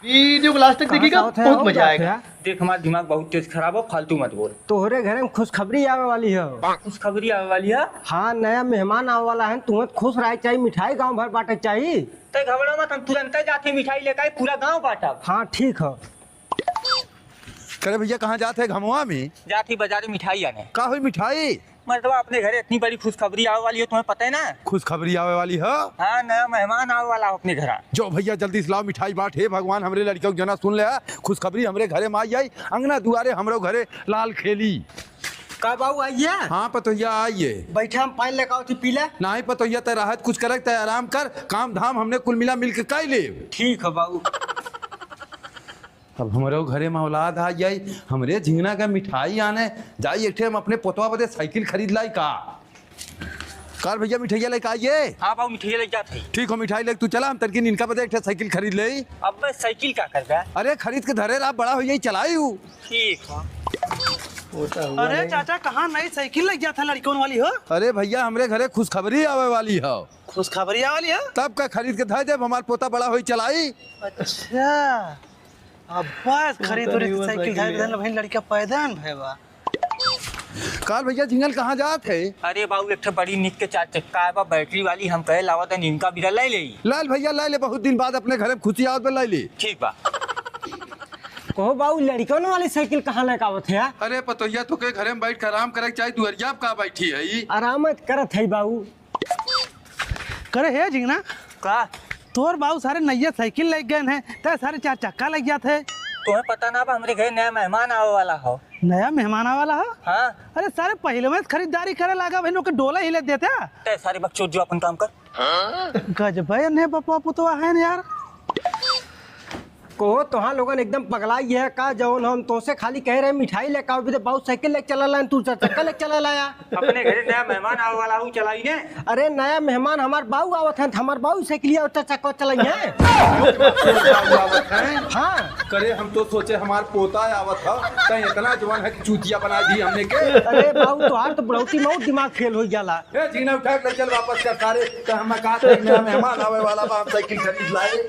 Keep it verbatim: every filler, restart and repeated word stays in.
वीडियो को लास्ट तक देखिएगा, बहुत मजा आएगा। देख, हमार दिमाग बहुत तेज खराब हो, फालतू मत बोल। तोहरे घरे में खुशखबरी आवे वाली हो। खुशखबरी आवे वाली है? हाँ, नया मेहमान आवे वाला है, तुहैं खुश रहे चाही, मिठाई गाँव भर बाँटे चाही। तै घबरा मत, हम तुरंते जात ही मिठाई लेके आई, पूरा गाँव बाँटब। हाँ, ठीक हो। करे भैया, कहाँ जात है घमवा में? जात ही बाजारे मिठाई आने। का हुई मिठाई? मतलब, अपने घरे इतनी बड़ी खुशखबरी आवे वाली है, तुहैं पता है ना? खुशखबरी आवे वाली है? हाँ, नया मेहमान आवे वाला है अपने घर। जो भैया, जल्दी से लाओ मिठाई बाँट। हे भगवान, हमरे लड़िका के जना सुन ले, खुशखबरी हमरे घरे में आई आई, अंगना दुआरे हमरो घरे लाल खेली। का बाऊ, आइए। हाँ पतोहिया, आइए। बैठा, हम पानी लेके आवत ही, पी ले। नाहीं पतोहिया, तै रहत कुछ करे, तै आराम कर, काम धाम हमने कुल मिला मिल के कइ लेब। ठीक है बाऊ। अब हमरो घरे में औलाद आ जाई, हमरे झिंगना का मिठाई आने जाई, एक ठे हम अपने पोतवा बदे साइकिल खरीद लाई का? का भैया, मिठाइया लेके आइए। हाँ बाबू, मिठाइया लेके जात है। ठीक हो, मिठाई लेके तू चला, हम तनकी इनका बदे एक ठे साइकिल खरीद ले। अब मैं साइकिल का करबे? अरे खरीद के धरे रहा, बड़ा हो जाई, चलाई हूँ। ठीक हो। अरे चाचा, कहाँ नई साइकिल लेके जात है लड़िकन वाली हो? अरे भैया, हमरे घरे खुशखबरी आवे वाली हो। खुशखबरी आवे वाली हो? तब का खरीद के धर देब, हमार पोता बड़ा होई चलाई। अच्छा। अब बस खरीद उरीद के साइकिल धर देन भाई, लड़िका पैदा न भए बा। का भैया, झिंगन कहाँ जात है? अरे बाबू, एक ठे बड़ी निक के चार चक्का आए बा बैटरी वाली, हम कहे लावा तनी इनका बिरा ले ले। लाल भैया, ले ले, बहुत दिन बाद अपने घर में खुशी आवत बा, ले ले। ठीक बा। कहो बाबू, लड़िकन वाली साइकिल कहाँ लेके आवत है यार? अरे पतोहिया, तो के घरे में बैठ के आराम करे के चाही, दुअरिया पे का बैठी है ई? आराम करत है बाबू। करे हे झिंगना, का? तोर बाऊ सारे नैया साइकिल लेके गए हैं, तै सारे चार चक्का लेके जात है। तुम्हें पता ना बा, हमरे घरे नया मेहमान आवे वाला हो। नया मेहमान आवे वाला हो? हाँ। अरे सारे पहिले में खरीदारी करे लागा, भाई ओके डोला ही ले देते। तै सारे बकचोद जो अपन काम कर। गजबे ने बपवा पुतवा है न यार। कहो, तोहार लोगन एकदम पगलाई है का? जौन हम तोसे खाली कहे रहे मिठाई लेके आओ, भी तो बाऊ साइकिल लेके चला लायन, तू चार चक्का लेके चला लाया। अपने घरे नया मेहमान आवे वाला हूँ, चलाई ने। अरे नया मेहमान हमार बाऊ आवत हैं, हमार बाऊ साइकिलिया और चार चक्का चलाई है। बाऊ आवत हैं? हाँ। करे हम तो सोचे हमार पोता आवत है, कहीं इतना जवान है कि चूतिया बना दी हमने के। अरे बाऊ, तोहार तो बुढ़ौती में दिमाग फेल हो जाला। ए, झिंगना उठा के ले चल वापस कर सारे, तो हम कहा थे नया मेहमान आवे वाला बा, हम साइकिल खरीद लाए।